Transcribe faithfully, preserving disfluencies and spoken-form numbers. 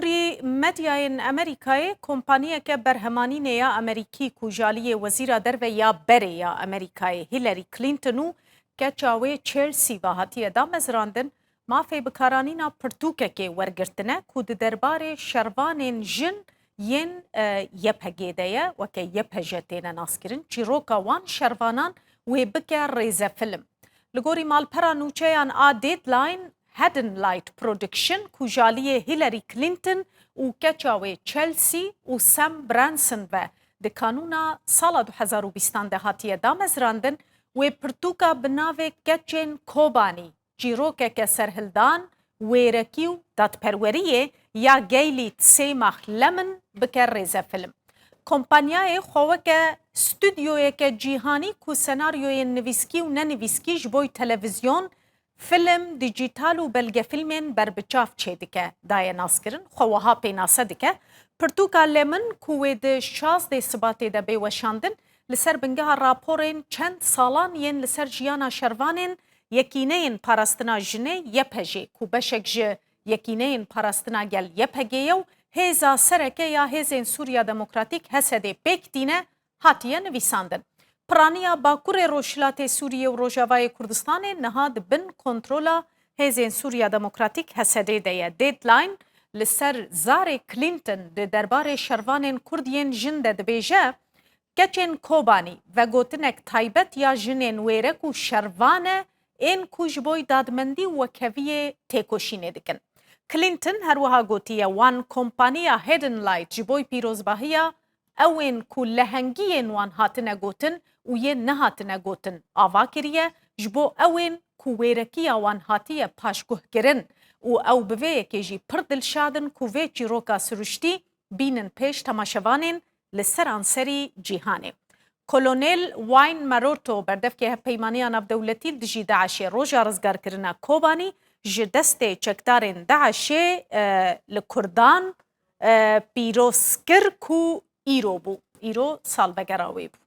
Pirî medyayên Amerîkayê, kompaniyeke berhemanînê ya Amerîkî ku ji aliyê Wezîra Derve ya berê ya Amerîkayê Hillary Clinton û keça wê Chelsea ve hatiye damezrandin, mafê bikaranîna pirtûkekê wergirtine ku di derbarê şervanên jin yên, e, Y P G de ye, weke Y P J têne naskirin, çîroka wan şervanan wê bike rêzefilm. Li gorî malpera nûçeyan a Deadline, Hidden Light Production, ku ji aliyê Hillary Clinton û keça wê Chelsea û Sam Branson ve di kanûna sala du hezar û bîstan de hatiye damezrandin, wê pirtûka bi navê Keçên Kobanî, çîrokeke serhildan, wêrekî û dadperweriyê ya Gaylî Tseymah Lemon bike rêzefilm. Kompanyayê xwe weke stûdyoyeke cîhanî ku senaryoyên nivîskî û nenivîskî ji bo televîzyon, film, dîjîtal û belgefîlmên berbiçav çêdike, daye naskirin, xwe wiha pênase dike. Pirtûka Lemon ku wê di şazdê Sibatê de bê weşandin, li ser bingeha raporên çend salan yên li ser jiyana şervanên Yekîneyên Parastina Jinê, Y P J, ku beşek ji Yekîneyên Parastina Gel, Y P G, ye û hêza sereke ya Hêzên Sûriya Demokratîk, H S D, pêk tîne, hatiye nivîsandin. Piraniya Bakurê Rojhilatê Sûriyê û Rojavayê Kurdistanê niha di bin kontrola Hêzên Sûriya Demokratîk, H S D, de ye. Deadline li ser zarê Clinton di derbarê şervanên Kurd yên jin de dibêje, Keçên Kobanî, vegotinek taybet ya jinên wêrek û şervan e, ên ku ji bo dadmendî û wekheviyê têkoşînê dikin. Clinton her wiha gotiye, wan kompaniya Hidden Light ji bo pîrozbahiya ew ên ku lehengiyên wan hatine gotin û yên nehatine gotin ava kiriye, ji bo ew ên ku wêrekiya wan hatiye paşguhkirin û ew bi vê yekê jî pir dilşad in ku vê çîroka siruştî bînin pêş temaşevanên li seranserî cîhanê. Kolonel Wayne Maroto, berdevkê Hevpeymaniya Navdewletî li dijî DAIŞê, roja rizgarkirina Kobanî ji destê çekdarên DAIŞê, e, li Kurdan, e, pîroz kir ku îro bû. Îro salvegera wê bû.